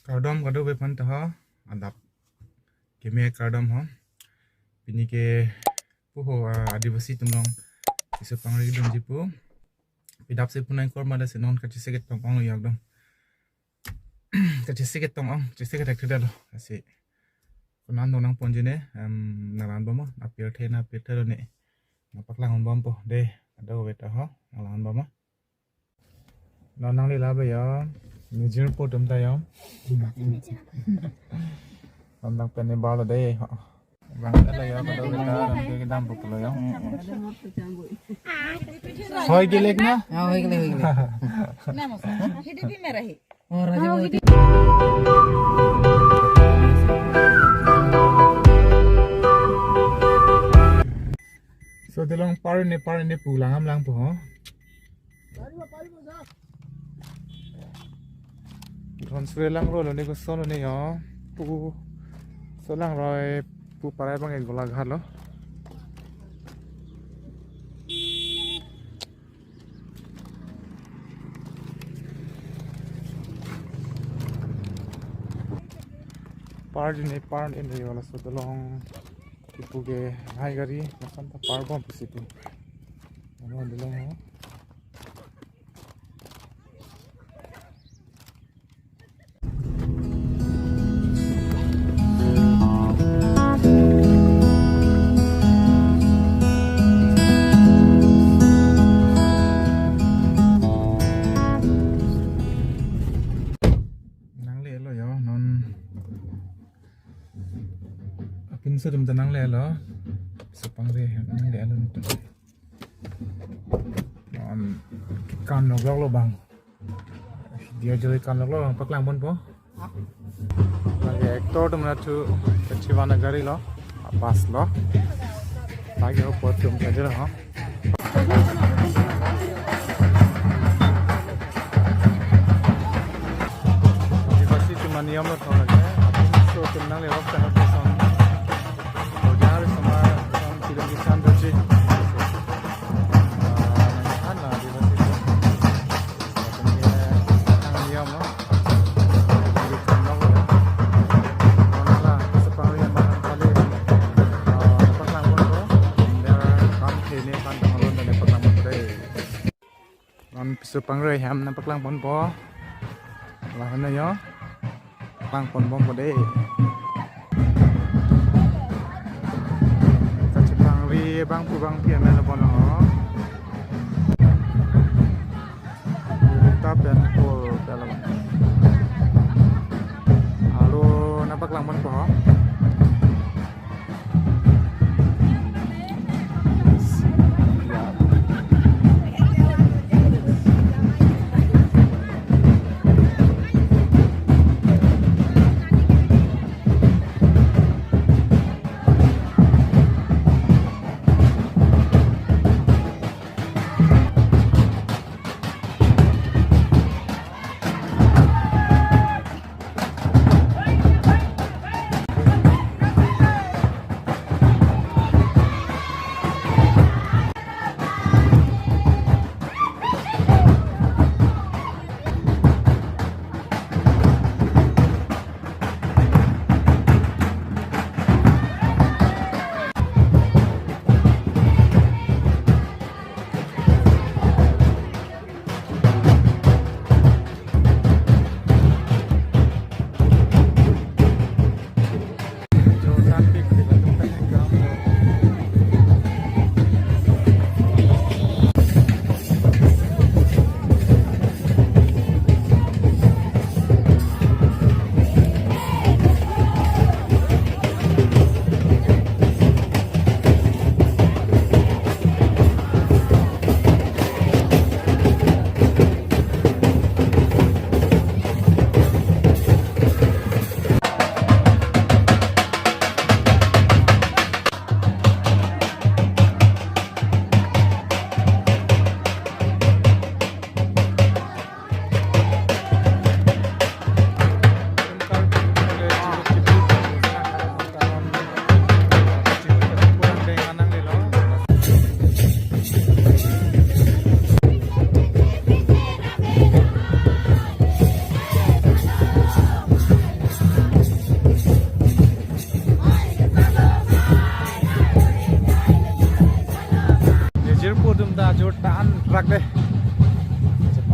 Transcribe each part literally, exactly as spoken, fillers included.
Kardom kadokave aphan ta ho, adap keme kardom ho. Pini ke puho, ah, Adivasi atum along piso pangri dun ji pu. Pidap si punai kor mada si non kachisi ketong ong yok dong. Kachisi ketong ong, kachisi ketek tidak lo. Asi. Konam dong nangponji ne, em, nanglangbom, apirthe, apirthe lo ne. Nangpaklang bompo, de, kadokave ta ho, nanglangbom. Non nangli la ba yo, ni jir po atum ta yo. Nang pen ne ba lo de ho. Bang ta lo yo, kadokave ta, nang ke kedam po lo yo. Hoi gilek na? Ah, hoi gilek, hoi gilek. Nama sa? H D P merah hi. Oh, Raja Bhoi. So, dolong par ne, par ne pu lang am lang po ho. Dhonsuri langro lo ne, koson lo ne yo. Pu, so langroi pu parai abang ke Golaghat lo. Par ne, par ne yo, laso dolong kipu ke hai gari, lason ta par bom pusi pu. Ano dolong ho. Nangle lo yo, non. Apinso atum ta nangle lo. Piso pangri nangle lo. An kan lok lok lo bang. Dia joi kan lok lok bang, paklang ponpo. Lake actor atum na thu kachivana gari lo, bus lo. Lake ho pot atum kaje lo ha. Adivasi atum aniyom lo thon lake. Apinso atum nangle rok kan lo thon. Ojar semua thon film kisan doji. Ah, nang kan la Adivasi atum. Atum ke nang aniyom lo. Di kan lo. Nang la, piso pangri yang mana kali. Ah, paklang ponpo. Dia kam kene kan tang alon dan paklang ponpo dei. Non piso pangri hem nangpaklang ponpo. Lahenlo yo. Paklang ponbompo dei. Kachipangri bang pu bang pian na pon ho. Ta pen pol pela. Alo nangpaklang ponpo ho.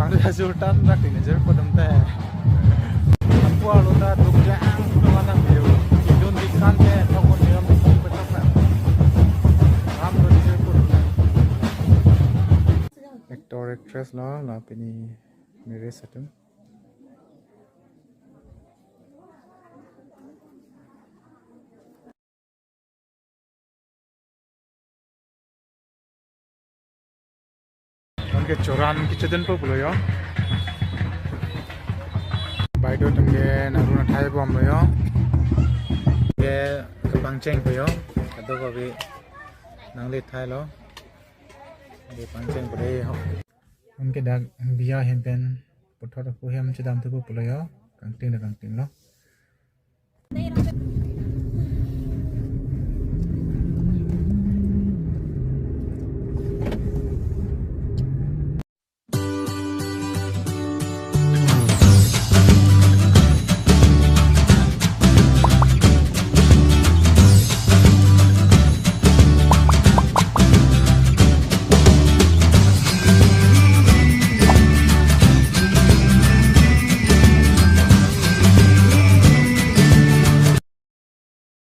Ang ta sultan rak ini jer kodam te. Ampu alo ta duk ja ang tu mana view. Idun di kan te thok kon niram tu petok na. Ram tu jer kodam te. Actor actress lo, la pini marriage atum. Anke choran kechedenpo pulo yo. Baideo atum ke nangrum athai bomlo yo. Ke kepangchengpo yo. Kadokave nangle thailo. Kepangchengpo de ho. Anke dak biya hem pen puthot pu hem chedamthupo pulo yo. Kangting na kangtinglo.